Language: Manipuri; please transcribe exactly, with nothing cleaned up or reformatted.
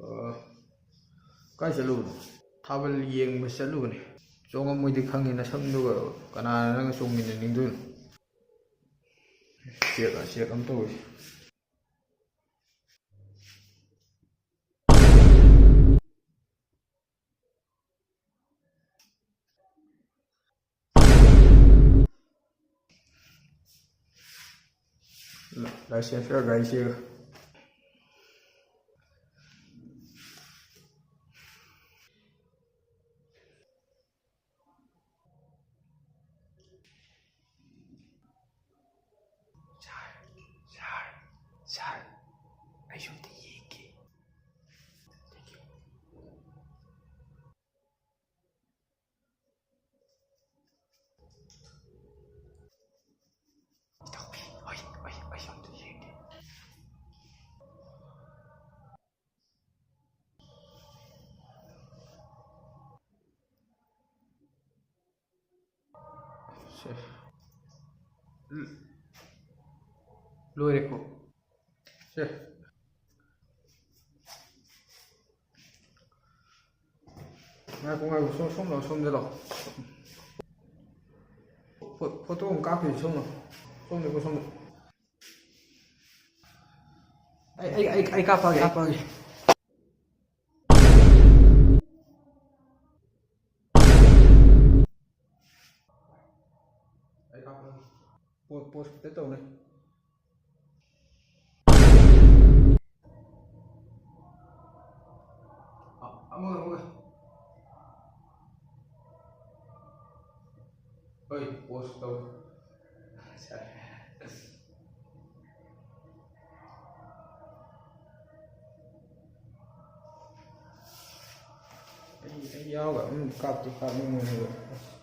ꯑ, ꯀꯥꯏ ꯆꯠꯂꯨꯕꯅꯣ? ꯊꯥꯕꯜ ꯌꯦꯡꯕ ꯆꯠꯂꯨꯕꯅꯦ꯫ ꯆꯣꯡꯉꯝꯃꯣꯏꯗꯤ ꯈꯪꯉꯤ, ꯅꯁꯝꯗꯨꯒ ꯀꯅꯥꯅ ꯅꯪꯒ ꯆꯣꯡꯃꯤꯟꯅꯅꯤꯡꯗꯣꯏꯅꯣ? ꯆꯦꯛ ꯆꯦꯛ ꯑꯃ ꯇꯧꯔꯤ꯫ ꯂꯥꯏꯁꯦꯟꯁꯀ ꯒꯥꯔꯤꯁꯤꯒ꯫ ꯁꯥꯔ, ꯁꯥꯔ, ꯁꯥꯔ, ꯑꯩꯁꯨ ꯑꯝꯇ ꯌꯦꯡꯒꯦ꯫ ꯏꯇꯥꯎꯕꯤ, ꯑꯩ, ꯑꯩ, ꯑꯩꯁꯨ ꯑꯝꯇ ꯌꯦꯡꯒꯦ꯫ ꯁꯦ꯫ ꯎꯝ꯫ ꯂꯣꯏꯔꯦꯀꯣ꯫ ꯁꯦ꯫ ꯉꯥꯏꯈꯣ, ꯉꯥꯏꯈꯣ, ꯁꯣꯝ, ꯁꯣꯝ ꯂꯥꯛꯑꯣ, ꯁꯣꯝꯗ ꯂꯥꯛꯑꯣ꯫ ꯐꯣ-, ꯐꯣꯇꯣ ꯑꯃ ꯀꯥꯞꯈꯤꯁꯤ, ꯁꯣꯝꯗ꯫ ꯁꯣꯝꯗꯀꯣ, ꯁꯣꯝꯗ꯫ ꯑꯩ, ꯑꯩ, ꯑꯩ, ꯑꯩ ꯀꯥꯞꯄꯛꯑꯒꯦ, ꯀꯥꯞꯄꯛꯑꯒꯦ꯫ ꯑꯩ ꯀꯥꯞꯄꯛꯑꯒꯦ꯫ ꯄꯣ-, ꯄꯣꯁ ꯈꯤꯇ ꯇꯧꯅꯦ꯫ ꯑ-, ꯑꯃꯒ, ꯑꯃꯒ꯫ ꯍꯣꯏ, ꯄꯣꯁ ꯇꯧ꯫ ꯑꯩ, ꯑꯩ ꯌꯥꯎꯔꯒ ꯑꯗꯨꯝ ꯀꯥꯞꯇꯤ ꯀꯥꯞꯅꯤꯡꯕꯅꯦꯕ꯫ ꯑꯁ꯫